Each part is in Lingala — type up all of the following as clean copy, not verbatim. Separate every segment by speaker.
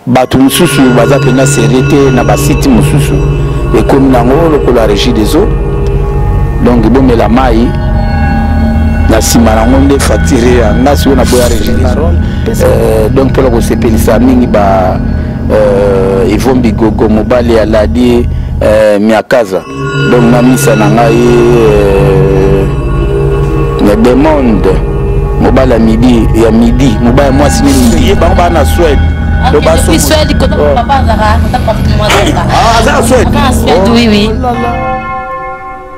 Speaker 1: Bato mosusu baza mpenza serie te na basite mosusu ekomi nango lokola régie des eaux, donc bomela mai na nsima nango nde facture ya nga. Sikoyo naboya régie des eaux, donc mpona kosepelisa mingi ba Ivombi Gogo, mobali ya Ladi Miakaza, donc na misa na ngai na demande mobali ya midi, ya midi, mobali ya mwasi ne midi, ye bango baa na Swede. Aza na Swede.
Speaker 2: Oui.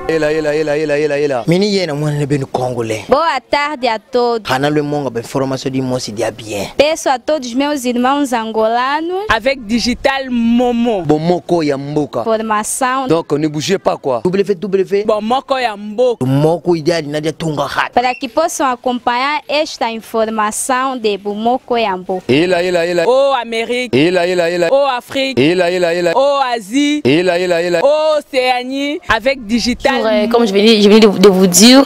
Speaker 3: Ela, ela, ela, ela, ela, ela.
Speaker 4: Mini ye na mwana benu congolais.
Speaker 2: Boa tarde a todos.
Speaker 4: Hana le monga ba information di mosi dia bien.
Speaker 2: Peço a todos meus irmãos angolanos.
Speaker 5: Avec Digital Momo.
Speaker 3: Bomoko ya mboka.
Speaker 2: Formação.
Speaker 3: Donc ne bougez pas quoi.
Speaker 4: WW.
Speaker 5: Bomoko ya mboka.
Speaker 4: Moko ideal na dia tunga hat.
Speaker 2: Para que possam acompanhar esta informação de Bomoko ya mboka.
Speaker 3: Ela, ela, ela.
Speaker 5: Oh Amérique.
Speaker 3: Ela, ela, ela.
Speaker 5: Oh Afrique.
Speaker 3: Ela, ela, ela.
Speaker 5: Oh Asie.
Speaker 3: Ela, ela, ela.
Speaker 5: Oh Océanie. Avec Digital.
Speaker 6: Comme je venais de vous dire,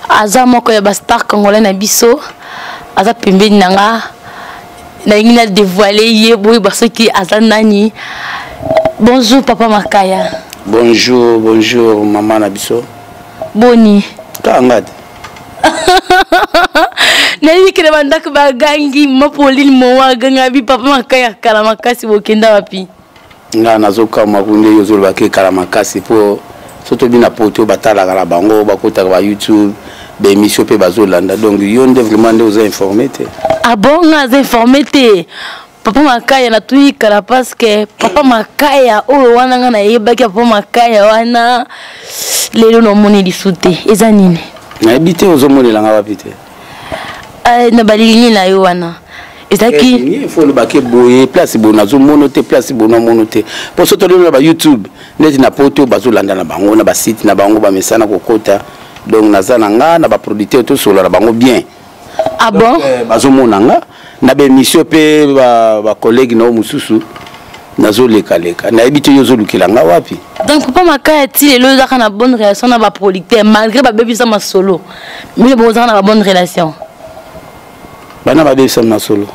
Speaker 6: aza moko ya bastar congolais na biso, aza pembeni na nga, nalingi na dévoile ye boyeba soki aza nani. Bonjour papa Makaya.
Speaker 1: Bonjour, bonjour mama na biso.
Speaker 6: Boni?
Speaker 1: Kaka nga te.
Speaker 6: Nayebi kende bandako bagangi ma Pauline Mowa aganga bi papa Makaya kala makasi, bokenda wapi?
Speaker 1: Nga nazokamwa ku nde yo ozolobaka ekala makasi, mpo so tobi na poto batalaka na bango, bakotaka ba YouTube, baémission mpe bazolanda. Donc yo nde vraiment nde oza informé te.
Speaker 6: Ah bon, nga aza informé te? Papa Makaya, natuni kala parce que papa Makaya oyo wana nga nayebaki, papa Makaya wana lelo namoni lisu te, eza nini?
Speaker 1: Nayebi te, ozomonelanga wapi te?
Speaker 6: Na balilingi na yo wana ezalaki.
Speaker 1: Fo olobaki boye, place boye nazomona te, place boye namono te, mpo so tolelo na bayoutube neti na poto bazolanda na bango na basite na bango, bamesana kokota. Donc naza na nga na baproducteur, tosolola na bango bien.
Speaker 6: Ah bon?
Speaker 1: Bazomona nga na baémission mpe bacollègue na yo mosusu nazolekaleka. Nayebi te yo ozolukela nga wapi.
Speaker 6: Donc papa Makaya, ti lelo ozaka na bonne relation na baproducteur malgré babebisa masolo mino, bozaka na babonne relation?
Speaker 1: Bana babebisa masolo?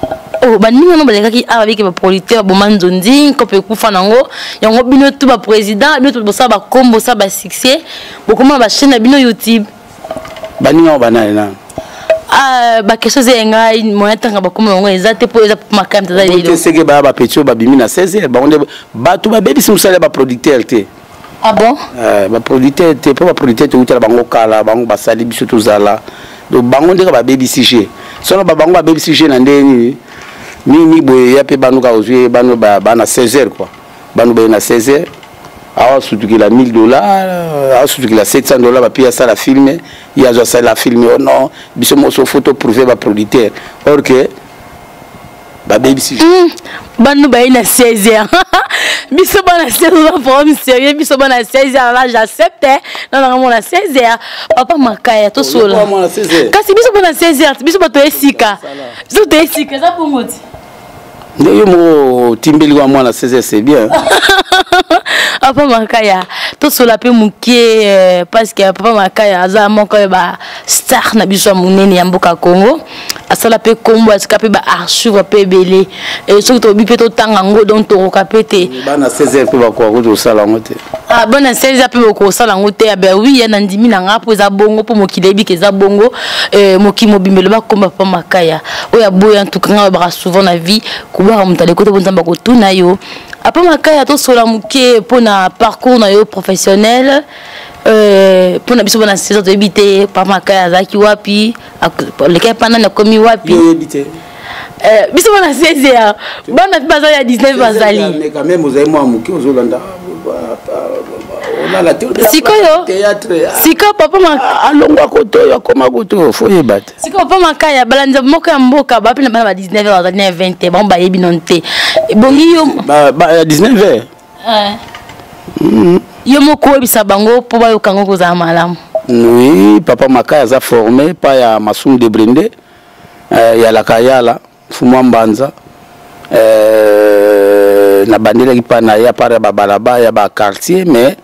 Speaker 6: Oh, baninga wana balekaki awa, babiki baproducteur boma nzonzi nkope ekufa nango yango. Bino tu baprésident, bino tu bosala bakombo, bosala basuccès, bokoma bachaîne na bino YouTube.
Speaker 1: Baninga oyo banani nano?
Speaker 6: Ah, baquestion eza ya ngai, moyen ntanga bakoma yango eza te, mpo eza Makaya eza lelo.
Speaker 1: Te, seke baya bapeti oyo babimi na 16 heures, bango nde bato babebisi mosala ya baproducteur te.
Speaker 6: Ah bon?
Speaker 1: Baproducteur te, mpo baproducteur toutala bango kala, bango basali biso tozala. Donc bango ndenge babebisi je sono bango babebisi je na ndenge nini nini boye ya mpe bano kaka ozwi bano bana 16 heures quoi, bano baye na 16 heures awa sutukila 1000 $, awa sutukila 700 $, bapi asala film, ye azwa asala film. Oh non, biso moso faut toprouve baproducteur or que babebisi.
Speaker 6: Bano baye na 16 heures, biso bana 16 heures, problème sérieux. Biso bana 16 heures là, j'accepte nananga mona 16 heures. Papa Makaya, tosola kasi biso bana 16 heures, biso bato esika, biso to esika eza bongo ti.
Speaker 1: Nde yo moko otimbeli wa mwana 16 heures, c'est bien.
Speaker 6: Papa Makaya, tosola mpe mokie parce que papa Makaya aza moko ya bastar na biso ya monene ya mboka Congo, asala mpe kombo, atika mpe baarchive mpe ebele. Soki tobi mpe totanga yango, donc tokoka mpe te.
Speaker 1: Bana 16 heures mpe bakoka kuti kosala yango te.
Speaker 6: Ah, bana 16 heures mpe bokosala yango te? Ben oui, ya na ndimi na nga mpo eza bongo, mpo mokili eyebika eza bongo. Mokili mobimba eloba komba papa Makaya oyo aboya. Ntuka nga balobaka souvent na vie, kobwaka moto aleko te, mpo Nzambe akotuna yo. Papa Makaya, tosola moke mpona parcours na yo professionnel. Mpona biso bana 16 heures, toyebi te papa Makaya azalaki wapi, aleki epa nani, akomi wapi.
Speaker 1: Oyebi te?
Speaker 6: Biso bana 16 heures, bana mpe baza ya 19 bazali.
Speaker 1: Mais quand même ozali mwa moke, ozolanda, olala te.
Speaker 6: Sikoyo sikoyo papa
Speaker 1: alongwa koto oyo, akoma koto oyo, fo oyeba te.
Speaker 6: Sikoyo papa Makaya, balanza moko ya mboka bape na bana ba 19 heures, bazali na 20 heures, bango bayebi nano te. Ebongi yo
Speaker 1: ya 19 heures.
Speaker 6: Yo moko oyebisa bango mpo bayoka yango kozala malamu.
Speaker 1: Oui, papa Makaya aza formé pa ya Masumu de Brinde, yalaka yala Fumwa Mbanza. Nabandelaki mpa na ye apart ya babalaba ya baquartier, mais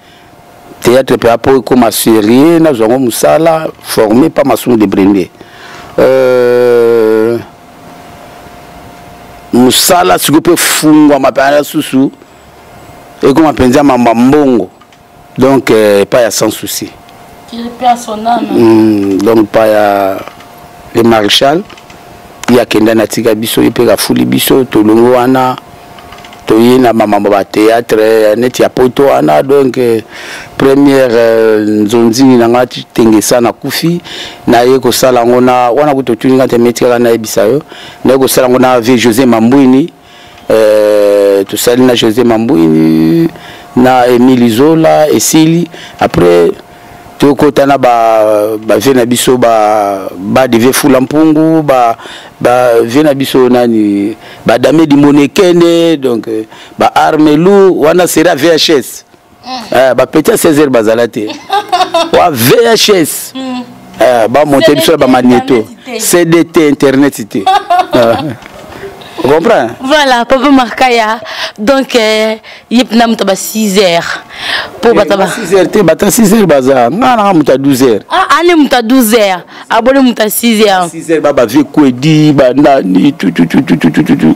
Speaker 1: théâtre mpe apo ekóma sérieux, nazwa yango mosala, formé pa Masumu de Brinde. Mosala sikoyo mpe efungwama mpenza susu, ekoma mpenza mamba mbongo. Donc epai ya Sans Souci. Donc epai ya le maréchal, ye akenda na tika biso, ye mpe kafuli biso, tolongo wana, toye na mamambo ba théâtre neti ya poto wana. Donc première nzonzini na nga tengesa nakufi, naye kosala yango na wana kutu otuni nga te, meti kaka nayebisa yo, naye kosala yango na vieux José Mambwini. Tosali na José Mambwini na Emile Zola, esili. Après tokota na bavieux na biso, badeve Fula Mpungu, bavieux na biso nani, badame Dimonekene, donc baarmelu wana sera VHS. Bapeti ya 16 heures bazala te wa VHS. Bamonte biso na bamagnéto, CD te, internet te. Comprends?
Speaker 6: Voilà, papa Makaya. Donc ye mpena moto ba 6 heures po bato ba
Speaker 1: 6 heures te, bato 6 heures baza nga nanga moto ya 12 heures.
Speaker 6: Ah, ale moto ya 12 heures, aboli moto ya 6 heures.
Speaker 1: 6 heures bavie kwedi banani tututututututu.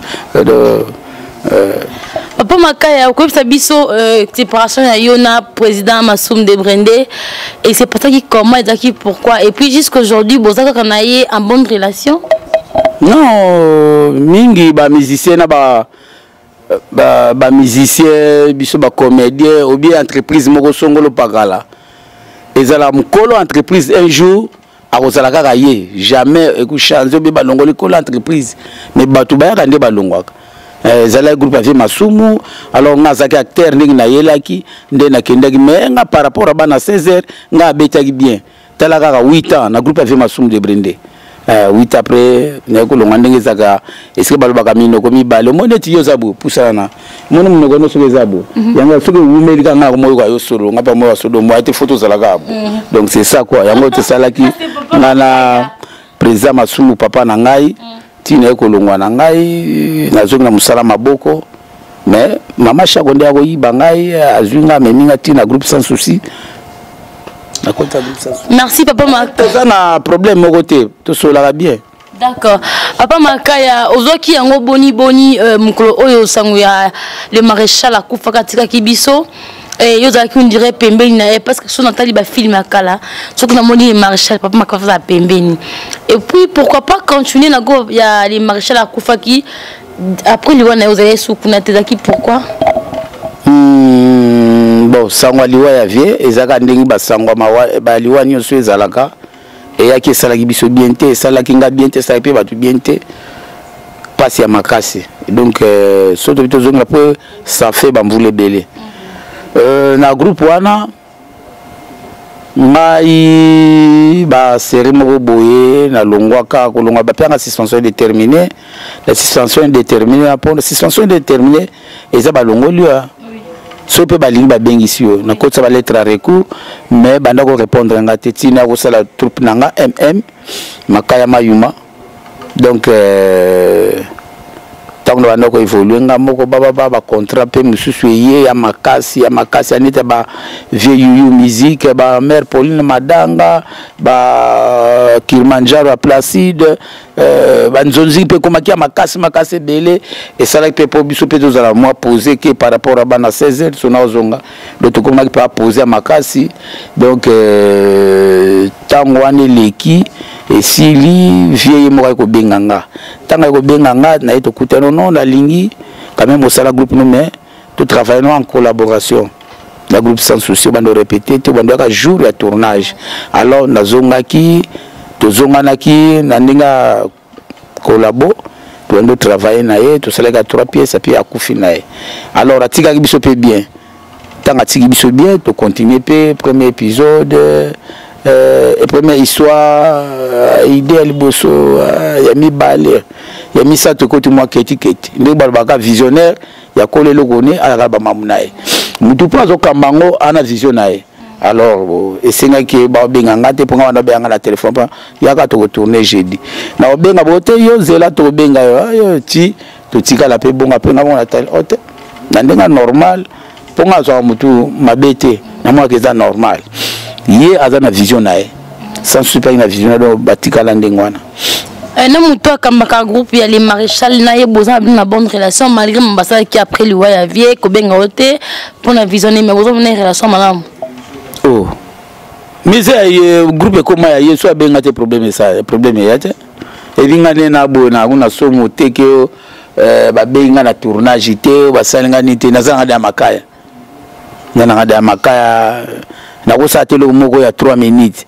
Speaker 6: Papa Makaya, okoyebisa biso séparation ya yo na président Masumu de Brende et c'est passaki comment, ezalaki pourquoi, et puis jusqu'aujourd'hui boza kaka na ye en bonne relation?
Speaker 1: Non, mingi bamusicien na ba bamusicien biso, bacomédien ou bien entreprise moko songolo pakala, ezala mokolo entreprise un jour akozala kaka ye, jamais ekochange obe balongoli kolo entreprise, mais bato bayaka nde balongwaka. Ezalaki groupe ya vieux Masumu. Alors nga azalaki acteur, ndenge nayelaki nde nakendaki, mais nga par rapport a bana 16 heures, nga abetaki bien. Tala kaka 8 ans na groupe ya vieux Masumu de Brende. 8 après naye kolonga ndenge ezalaka, esika balobaka minoko mibale, omoni neti yo oza boye, pusana na omoni monoko no soki eza boye, yango soki ewumeli kaka nga moyoka yo solo, nga mpe moyoka solo moya te, fo tozalaka bo. Donc c'est ça quoi, yango tosalaki nga na président Masumu, papa na ngai. Ntina ye kolongwa na ngai, nazongi na mosala maboko, mais mama Shako nde akoyiba ngai, azwi ngai, amemi ngai ntina groupe Sans Souci, nakota groupe Sans Souci.
Speaker 6: Merci, papa Makaya.
Speaker 1: Toza na problème moko te, tosolaka bien.
Speaker 6: D'accord, papa Makaya, ozwaki yango boni boni mokolo oyo sango ya le maréchal akufaka, atikaki biso? Yo ozalaki on dirait pembeni na ye, parce que so natali bafilme ya kala, soki namoni le maréchal, papa Makaya azala pembeni. Et puis pourquoi pas continuer na go ya le maréchal akufaki, après liwa na ye ozali esu kuna te, ezalaki pourquoi?
Speaker 1: Bon, sango ya liwa ya vieux ezalaka ndenge basango baliwa nyonso ezalaka, eyaki esalaki biso bien te, esalaki nga bien te, esalaki mpe bato bien te, mpasi ya makasi. Donc so tobi tozongela mpo ça fait bamvula ebele na groupe wana. Ngai basérie moko boye nalongwaka, kolongwa bapianga suspension indéterminée. La suspension indéterminée, mpo suspension indéterminée eza balongoli oyo soki mpe balingi babengisi yo, nakotisa balettre ya recours, mais banda korépondre nga te ntina kosala troupe na nga Makaya Mayuma. Donc ntango na banda koévolue nga moko, bababa bacontrat mpe mosusu eye ya makasi ya makasi, ya neti ba vieux Yuyu Musique, bamare Pauline Madanga, ba Kilimanjaro ya Placide, banzonzi mpe ekomaki ya makasi makasi ebele. Esalaki mpe mpo biso mpe tozala mwa posé ke par rapport a bana 16 heures sona ozonga. Donc tokomaki mpe apose ya makasi. Donc ntango wana eleki, esili, vieux ye moko ayi kobenga nga. Ntango ayi kobenga nga, naye tokutana, non, nalingi quand même osala groupe no, mais totravaille no en collaboration na groupe Sans Souci, bando répété te, bando yaka jour ya tournage. Alors nazongaki, tozonganaki na ndenge ya collabo, tobandi travaille na ye, tosalaki trois pièces, api akufi na ye. Alors atikaki biso mpe bien. Ntango atiki biso bien, tocontinue mpe premier épisode, première histoire, idée ya liboso, ya mibale, ya misato, ekoti mwa ketiketi. Ndenge balobaka, visionnaire ya kola eloko ne ayaka bamamu na ye, mutu mpo azokamba yango ana vision na ye. Alors esengaki babenga nga te, mpo nga wana benga na telefone mpo yaka tokotourne jeudi, na obenga bo te, yo nzela tokobenga yo yo ti totikala mpe bonga mpe nga bongo na tali o te na ndenge normal, mpo nga azwaka motu mabe te, namonaka eza normal, ye aza na vision na ye, Sans Souci na vision na, donc batikala ndenge wana.
Speaker 6: Na moto akambaka groupe ya les maréchal na ye, boza na bino na bonne relation malgré mo basalaki après liwa ya vie, kobenga yo te mpona visionne, mais boza na relation malamu?
Speaker 1: Oh, mise ya ye, groupe ekóma ya ye. So abenga te, problème esa, problème eya te. Ebi nga nde na boye na kuna somo te ke babengi nga na tournage te, basali nga nini te. Naza nga de ya makaya, nga nanga de ya makaya. Nakosala te eloko moko ya 3 minutes,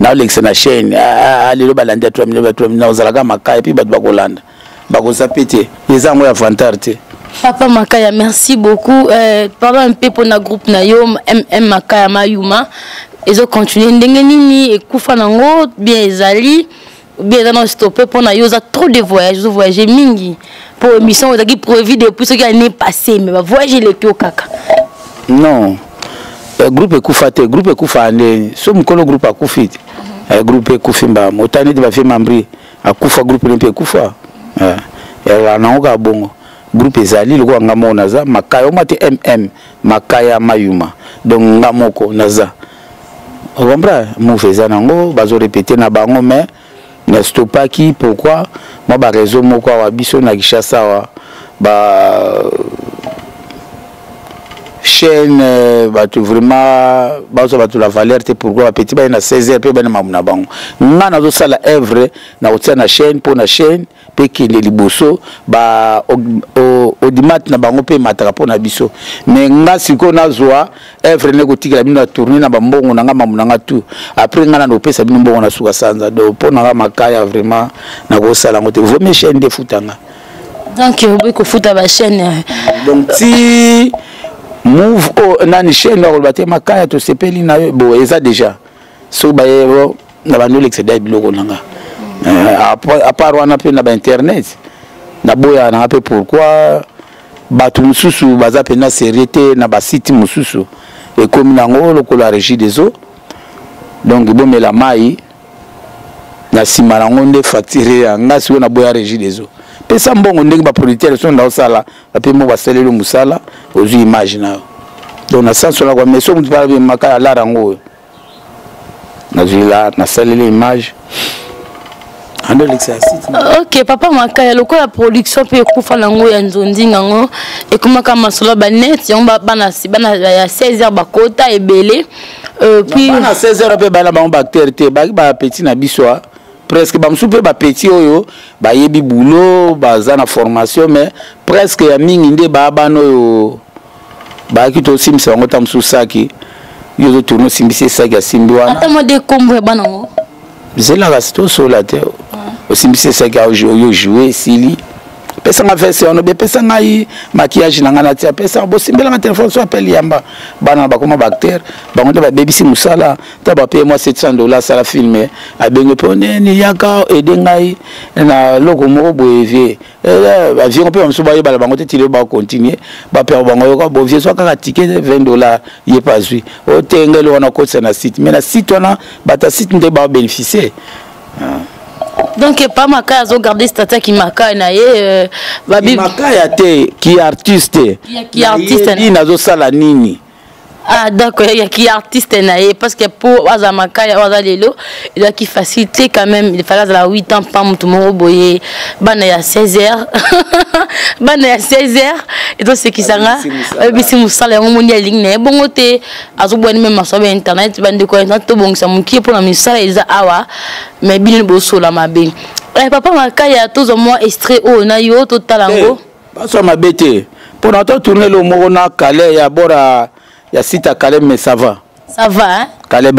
Speaker 1: naolekisa na chaîne. Ah, ah, lelo balandi ya 3 minutes, 3 minutes, nakozalaka makaya, et puis bato bakolanda, bakoza pe te. Eza yango ya vantard te.
Speaker 6: Papa Makaya, merci beaucoup. Parlons un peu pour notre groupe na yo, MM Makaya Mayuma. Ezo continuer ndenge nini? Ekufa nango bien, ezali bien, eza na stoppé mpona yo? Oza trop de voyage, ozo voyage mingi. Po émission ozalaki prévu depuis soki année passée, mais bavoyage eleki yo kaka.
Speaker 1: Non, groupe ekufa te. Groupe ekufa ndeni? So mokolo groupe akufi te. Groupe ekufi mbama otani neti bafie mambri akufa, groupe ne mpe ekufa. Ezala nango kaka bongo. Groupe ezali lokola nga moko naza Makaya oma te, MM Makaya Mayuma. Donc nga moko naza, ocomprend? Move eza nango, bazorépéter na bango, mais na stopaki. Pourquoi? Mwa baréseau moko awa biso na Kinshasa awa, ba chaîne, bato vraiment bazwa bato la valeur te. Pourquoi? Bapeti baye na 16 heures mpe bana mamu na bango. Nga nazosala œuvre na kotia na chaîne mpo na chaîne mpe kende liboso, ba audimat na bango mpe emataka mpo na biso. Mais nga sikoyo nazwa œuvre nde kotikela bino na tourne na bambongo na nga, mamu na nga tout. Après nga na kopesa bino mbongo na suka sanza. Donc mpo na nga makaya, vraiment nakosala yango te. Vomi chaîne nde futanga.
Speaker 6: Donc oboyi kofuta bachaîne?
Speaker 1: Donc ti move o nani chaîne akoloba te makaya tosepeli na yo. Bon, eza déjà soki baye na bandi olekisa da biloko na nga. À part wana mpe na bainternet naboyaka nanga mpe. Pourquoi? Bato mosusu baza mpenza sérieux te. Na basite mosusu ekomi nango lokola Régie des eaux, donc bomela mai na nsima nango nde facture ya nga. Sikoyo naboya Régie des eaux. Pesa mbongo ndenge baproducteur so ndaosala bape mo basaleli mosala, ozwi image na yo. Donc na sens wana kwa, mais so motu maka alara yango oyo nazwi la nasaleli image ando olekisa ya site.
Speaker 6: Ok, papa Makaya, lokola production mpe ekufa nango ya nzondinga, yango ekomaka masolo banet yango, bana bana ya 16 heures bakota ebele, puis
Speaker 1: bana 16 heures mpe bana bango baacteur te, baki bapeti na biso presque. Bamosusu mpe bapeti oyo bayebi boulot, baza na formation, mais presque ya mingi nde baa bana oyo bayaki tosimbisa bango. Ta mosusu saki yo ozotourne, osimbisi esaki, asimbi wana.
Speaker 6: Ata mwa de kombo ya bana yango?
Speaker 1: Zelaka si tosola te. Osimbisi esaki, oyo joue, esili, pesanga veste wana, obe pesa ngai maquillage na ngai natia, pesa bosimbelanga telefone so apele yamba. Bana bakoma baacteur, bango nde babebisi mosala. Ta bapaye mwa 700 $, asala film, abenge mpo nini, yaka aide ngai na loko moko boye. Vie bavion mpe bamosusu bayebala bango te, tili bacontinue bapere bango yoka bovie zwa kaka ticket 20 $, ye mpe azwi otengeli wana okotisa na site. Mais na site wana, bato ya site nde babénéficie.
Speaker 6: Donc pa Makaya azogarde statut ki Makaya na ye, babi
Speaker 1: Makaya te, ki artiste.
Speaker 6: Ki artiste.
Speaker 1: Nini azosala nini?
Speaker 6: Ah d'accord, ya ki artiste na ye, parce que po aza Makaya oyo aza lelo, ezalaki facile te quand même. Il fallait azala 8 ans pa motu moko boye. Bana ya 16 heures, bana ya 16 heures ezosekisa nga. Oyebisi mosala yango, moni alingi na ye bongo te, azobwani meme masolo ya internet. Bandeko ya internet, tobongisa mokie mpona misala eza awa, mais bino bosola mabe. Papa Makaya, tozwa mwa extrait oyo na yo, totala yango.
Speaker 1: Bazwa mabe te mpona totourne eloko moko na kale ya bora ya site ya kale, mais ça va.
Speaker 6: Ça va, hein?
Speaker 1: Kale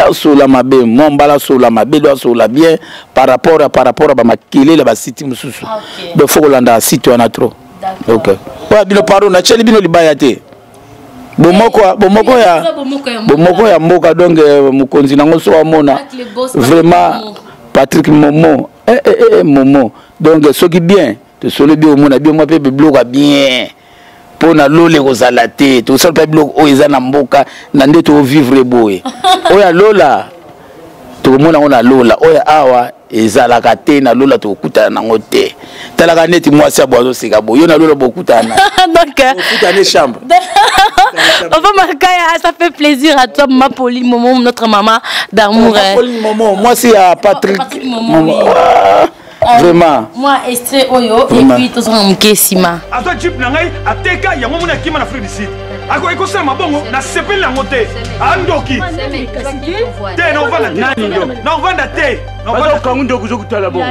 Speaker 1: asola mabe mwa mbala, asola mabe do asola bien par rapport a bamakelele ya basite mosusu. Donc faut kolanda site wana trop. Ok, oya bino pardon, natieli bino libaya te. Bomoko, bomoko ya bomoko ya mboka. Donc mokonzi nango so amona vraiment Patrick Momo, Momo. Donc soki bien tosolo bien, omona bien mwa mpe biloko ya bien mpo na lola ekozala te. Tosala mpe biloko oyo eza na mboka na nde tovivre boye. Oyo ya lola tokomona yango na lola, oyo awa. Ezalaka te na lola, tokokutana nango te. Talaka neti mwasi ya bo azoseka bo yo na lola bokutana.
Speaker 6: Donc
Speaker 1: okutana chambre.
Speaker 6: Papa Makaya, ça fait plaisir à toi, maman Pauline Momo, notre maman d'amour.
Speaker 1: Maman Pauline Momo, moi c'est à Patrick.
Speaker 6: Patrick Momo, oui.
Speaker 1: Ah, vraiment.
Speaker 6: Moi, extrait oyo, et puis tout ça, moke sima.
Speaker 7: Azwa jeep na ngai, ateka yango, moni akima na Afrique du Sud. Akoki kosala mabongo, nasepeli yango te. Andoki te, naovanda te, naovanda te.
Speaker 8: Bazokangu ndoki, ozokutala bongo.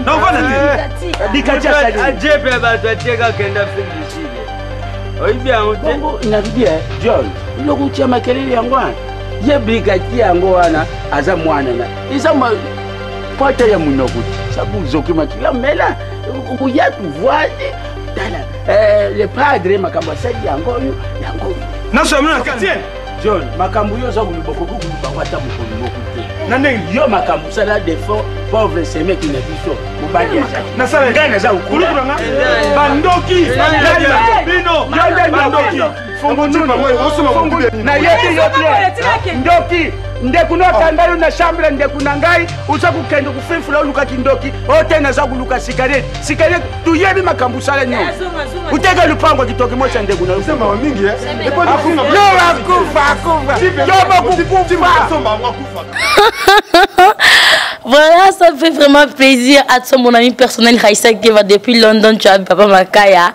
Speaker 7: Naovanda te.
Speaker 8: Bikati asali
Speaker 9: jeep ya bato, ateka, akenda Afrique du Sud, oyebi yango te.
Speaker 8: Bongo nabibi John, eloko otia makelele yango wana, ye brigadier yango wana aza mwana na eza pota ya monoko te, sabuzoki makila mela okoya tuvoise. Tala le padre, makambo asali yango oyo, yango oyo.
Speaker 7: Nasoya na quartier.
Speaker 8: John, makambo yo oza koluba, okoki koluba ngo ata mokolo moko te.
Speaker 7: Na ndenge
Speaker 8: yo makambo osala defo, pauvre semeki na biso, mobali azali.
Speaker 7: Nasala
Speaker 8: ngai naza
Speaker 7: kuluku na nga, bandoki bino, bandoki.
Speaker 8: Nayebi yo bien, ndoki. Ndeku nokanga yo na chambre, ndeku na ngai oza kokende kofefula, olukaki ndoki oyo te. Naza koluka cigarette, cigarette. Toyebi makambo osala nyonso, uteka lupango kitoki mosa ndeko na yo. Yo akufa, akufa, yo mokukufa.
Speaker 6: Voilà, ça fait vraiment plaisir à toi, mon ami personnel Raïssa Keva depuis London, tu as Papa Makaya.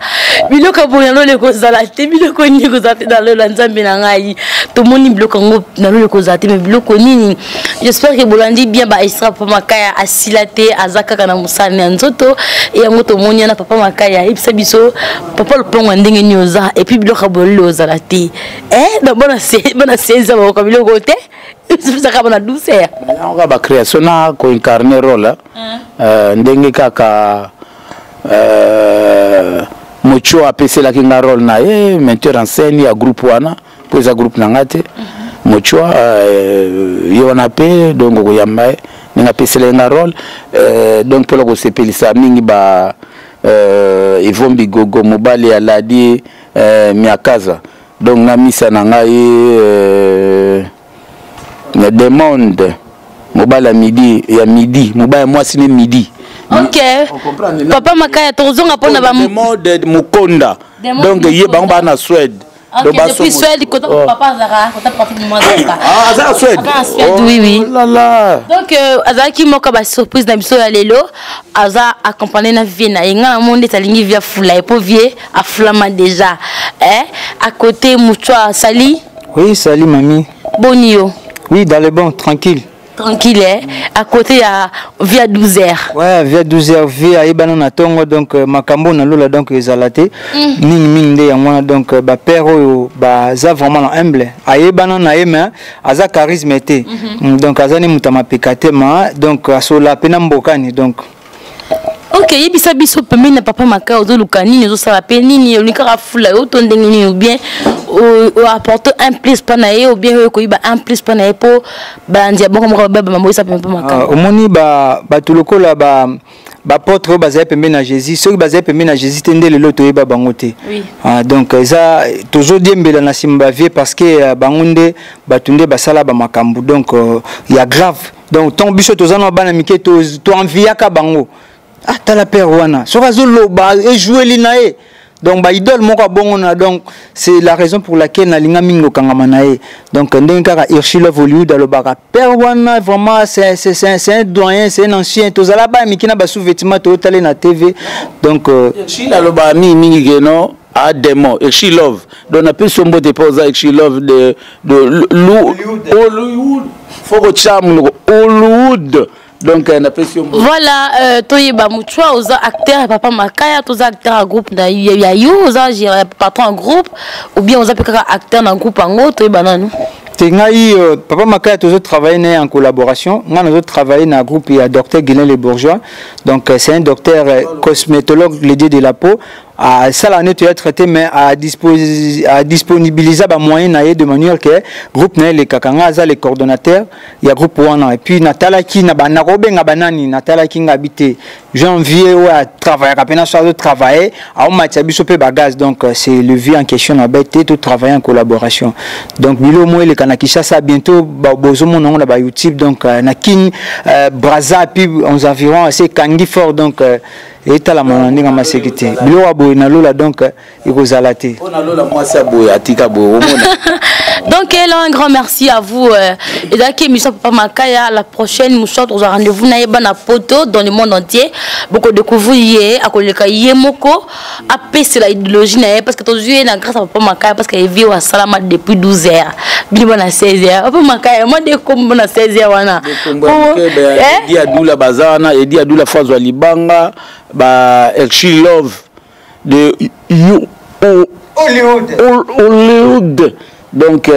Speaker 6: Biloko boye na kozala te, biloko nini kozala te dans le Nzambe na ngai. Tomoni biloko yango na lolo kozala te, mais biloko nini? J'espère que bolandi bien ba extra. Papa Makaya asila te, aza kaka na mosala ya nzoto. Et yango tomoni na Papa Makaya, yebisa biso papa lopango ndenge nini oza, et puis biloko boye ozala te. Eh, donc bona bona 16 ans ba biloko te. Ezaka bona douceur.
Speaker 1: Yango kaka bacréation na koincarne rôle ndenge kaka mocho apeselaki nga rôle na ye, metteur en scène ya groupe wana, mpo eza groupe na nga te. Mocho ye wana mpe, donc okoyamba ye ndenge apeselaki nga rôle, donc mpona kosepelisa mingi ba Ivombi Gogo, mobali ya Ladi Miakaza. Donc na misa na ngai na demande mobali ya midi, ya midi, mobali ya mwasi ne midi.
Speaker 6: Ok, Papa Makaya, tozonga mpona
Speaker 1: ba demande Mokonda. Donc ye bango baa na Suède.
Speaker 6: Ok, depuis Suède, kota papa azalaka, kota Patrick Momo azalaka.
Speaker 1: Ah, aza na Suède.
Speaker 6: Aza na Suède, oui oui.
Speaker 1: Oh là là.
Speaker 6: Donc azalaki moko ba surprise na biso ya lelo, aza accompagné na vie na ye. Nga na monde alingi vie afula ye po vie afulama déjà. Eh, à côté Mouchoua, sali.
Speaker 10: Oui, salut mamie.
Speaker 6: Boni yo?
Speaker 10: Oui, dans le bon, tranquille.
Speaker 6: Tranquille, eh? À côté, il y a via 12 heures.
Speaker 10: Ouais, via 12 heures, via ayebana na tongo, donc makambo na lola, donc ezala te. Mingi mingi nde yango wana, donc ba père oyo baza vraiment na humble. Ayebana na ye, mais aza charisme te. Donc aza ni moto ya mapeka te, ma donc asola pe na mbokani donc.
Speaker 6: Ok, yebisa biso, pembeni na Papa Maka, ozoluka nini? Ozosala mpe nini? Olingi kaka fula yo to ndenge nini? Ou bien oapporte un plus mpa na ye, ou bien oyo koyiba un plus mpa na ye, mpo balandi ya bongo moko babama boyisa pembe Papa Maka?
Speaker 10: Omoni, bato lokola ba baapôtre oyo bazali pembeni na Jésus, soki bazali pembeni na Jésus te, nde lelo toyeba bango te. Ah, donc eza tozodiembela na nsima bavie, parce que bango nde bato nde basala bamakambo, donc ya grave. Donc ntongo biso toza na bana mike, toenviaka bango. Ah, tala père wana, soki azoloba, ejoueli na ye, donc baidole moko abongo na. Donc c'est la raison pour laquelle nalinga mingi kokangama na ye. Donc ndenge kaka Irshilove Hollywood alobaka, père wana vraiment c'est un doyen, c'est un ancien. Tozala bana mike na basous-vêtement, toyotale na TV, donc
Speaker 1: Irshil alobaka mingimingi ke no a démon Irshilove. Donc napesi yo mbote mpo oza Irshilove de Hollywood, fo kotya monoko Hollywood. Donc napesi yo.
Speaker 6: Voilà, toyeba Muchwa, oza acteur ya Papa Makaya, toza acteur ya groupe na ya yo, oza patron ya groupe ou bien oza mpe kaka acteur na groupe yango? Toyeba nanu.
Speaker 10: Te, ngai Papa Makaya tozotravaille na ye en collaboration. Ngai nazotravaille na groupe ya docteur Guilin Le Bourgeois. Donc c'est un docteur cosmétologue, le dieu de la peau. Asala neti ya traité, mais adisponibilisa bamoyen na ye de manière que groupe na ye elekaka. Ngai aza le coordonnateur ya groupe wana. Et puis natalaki na nakobenga banani, natalaki nga bi te. Janvier oyo atravaillaka mpena so azotravaille aomatisa biso mpe bagaz. Donc c'est le vie en question na bete te totravaille en collaboration. Donc bilo mo eleka na Kinshasa, bientôt bozomona yango na bayoutube. Donc na Kin, Braza, puis aux environs, ase ekangi fort. Donc etalama na ndenge maseki te, biloko ya boye na lola donc ekozala te.
Speaker 1: Mpo na lola mwasi ya boye atika boye omona.
Speaker 6: Donc, là, un grand merci à vous. Et émission Papa Makaya, la prochaine, nous sommes au rendez-vous na poto dans le monde entier. Beaucoup découvrir hier, à koleka ye moko, apaiser la idéologie na parce que tu na grâce à Papa Makaya parce qu'il vit au Salama depuis 12 heures. Bino na 16 heures. Papa Makaya, moi de comme na 16 heures wana.
Speaker 1: Edi Adula baza wana, Edi Adula Fazwa Libanga, ba Elchi Love de
Speaker 10: Hollywood.
Speaker 1: Hollywood. Donc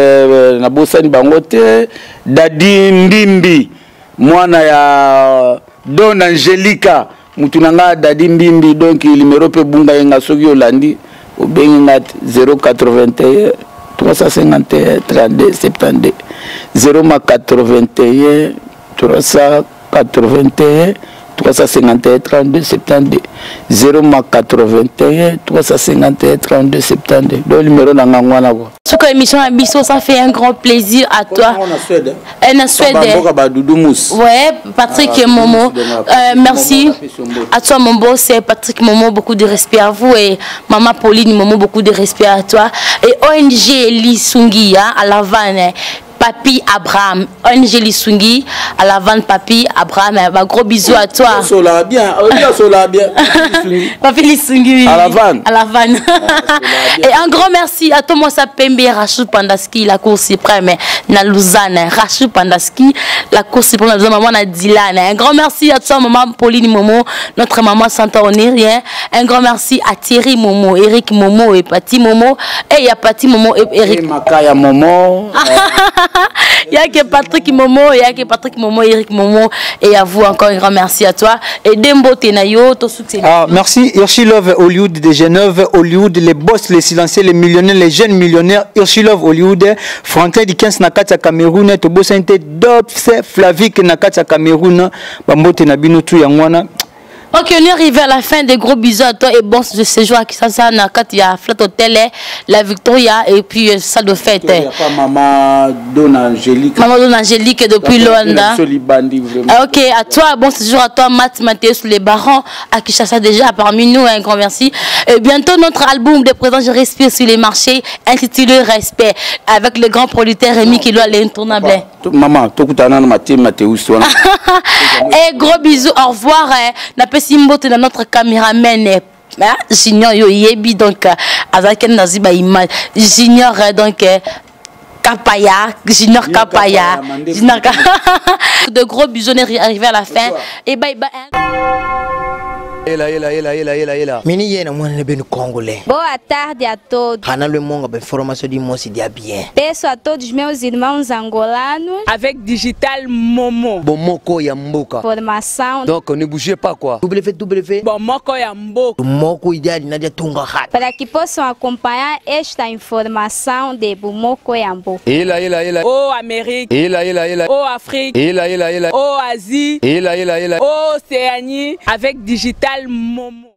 Speaker 1: nabosani bango te. Dadi Ndimbi, mwana ya Don Angelica, mutu na nga Dadi Mbimbi. Donc numéro mpe bunga ye nga, soki olandi obengi nga 081 351 32 72, 081 381 351 32 72, 081 351 32 72. Donc numéro na nga ngwana quoi.
Speaker 6: Suka émission à biso, ça fait un grand plaisir à toi.
Speaker 1: Na Suède.
Speaker 6: Eh, na Suède.
Speaker 1: Bamboka ba Doudou Mousse.
Speaker 6: Ouais, Patrick
Speaker 1: Ah,
Speaker 6: Momo. Merci
Speaker 1: Momo,
Speaker 6: à toi mon boss, Patrick Momo, beaucoup de respect à vous, et maman Pauline Momo, beaucoup de respect à toi. Et ONG Lisungi, hein, à La Havane. Papi Abraham, ONG Lisungi, à La Havane, Papi Abraham, bah, gros bisous à toi.
Speaker 1: Sola bien, sola bien.
Speaker 6: Papi Lisungi, oui.
Speaker 1: À La Havane.
Speaker 6: À La Havane. Et un grand merci à Thomas Pembe, Rachou Pandaski, la Cour suprême, na Lausanne. Rachou Pandaski, la Cour suprême, na Lausanne, maman na Dylan. Un grand merci à toi, maman Pauline Momo, notre maman Santa Onérien. Un grand merci à Thierry Momo, Eric Momo et Pati Momo. Et il y a Pati Momo et Eric.
Speaker 1: Et Makaya Momo.
Speaker 6: Il y a que Patrick Momo, il y a que Patrick Momo, Eric Momo, et à vous encore un grand merci à toi. Et Dembo Tenayo, ton soutien.
Speaker 10: Ah, merci. Hirschi Love Hollywood de Genève, Hollywood, les boss, les silencieux, les millionnaires, les jeunes millionnaires. Hirschi Love Hollywood, Franklin Dickens na kati ya Cameroun, Tobo Sainte Dops, Flavik na kati ya Cameroun, Bambote na bino tout yango wana.
Speaker 6: Ok, on est arrivé à la fin. Des gros bisous à toi et bon séjour à Kinshasa, na kati ya Flat Hotel, la Victoria et puis salle de fête.
Speaker 1: Il y a pas Maman Don Angélique.
Speaker 6: Maman Don Angélique depuis
Speaker 1: La
Speaker 6: Luanda.
Speaker 1: Soli Bandi, vraiment.
Speaker 6: Ah, ok, à toi, bon séjour à toi, Matt Mathéus, les barons à Kinshasa déjà parmi nous, un grand merci. Et bientôt notre album de présent, Je respire sur les marchés, intitulé Respect, avec le grand producteur Rémi Kilo, l'intournable.
Speaker 1: Maman, tokutana na Mathieu Mathéus, toi.
Speaker 6: Et gros bisous, au revoir. Napesi mbote na notre caméraman, hein, Junior yo yebi, donc azalaki nazi ba image Junior, donc Kapaya, Junior
Speaker 1: Junior
Speaker 6: Kapaya,
Speaker 1: Kapaya, Mandé
Speaker 6: Junior
Speaker 1: Foucault.
Speaker 6: De gros bisous, on est arrivé à la fin. Et bye bye.
Speaker 3: Ela, ela, ela, ela, ela, ela.
Speaker 4: Mini yena mwana benu congolais.
Speaker 2: Boa tarde a todos.
Speaker 4: Hana le monga ba information di mosi dia bien.
Speaker 2: Peço a todos meus irmãos angolanos.
Speaker 5: Avec Digital Momo.
Speaker 3: Bomoko ya mboka.
Speaker 2: Formação.
Speaker 3: Donc ne bougez pas quoi.
Speaker 4: WW.
Speaker 5: Bomoko ya mboka.
Speaker 4: Moko ideal na dia tunga hat.
Speaker 2: Para que possam acompanhar esta informação de Bomoko ya mboka.
Speaker 3: Ela, ela, ela.
Speaker 5: O Amérique.
Speaker 3: Ela, ela, ela.
Speaker 5: O Afrique.
Speaker 3: Ela, ela, ela.
Speaker 5: O Asie.
Speaker 3: Ela, ela, ela.
Speaker 5: Océanie. Avec Digital Momo.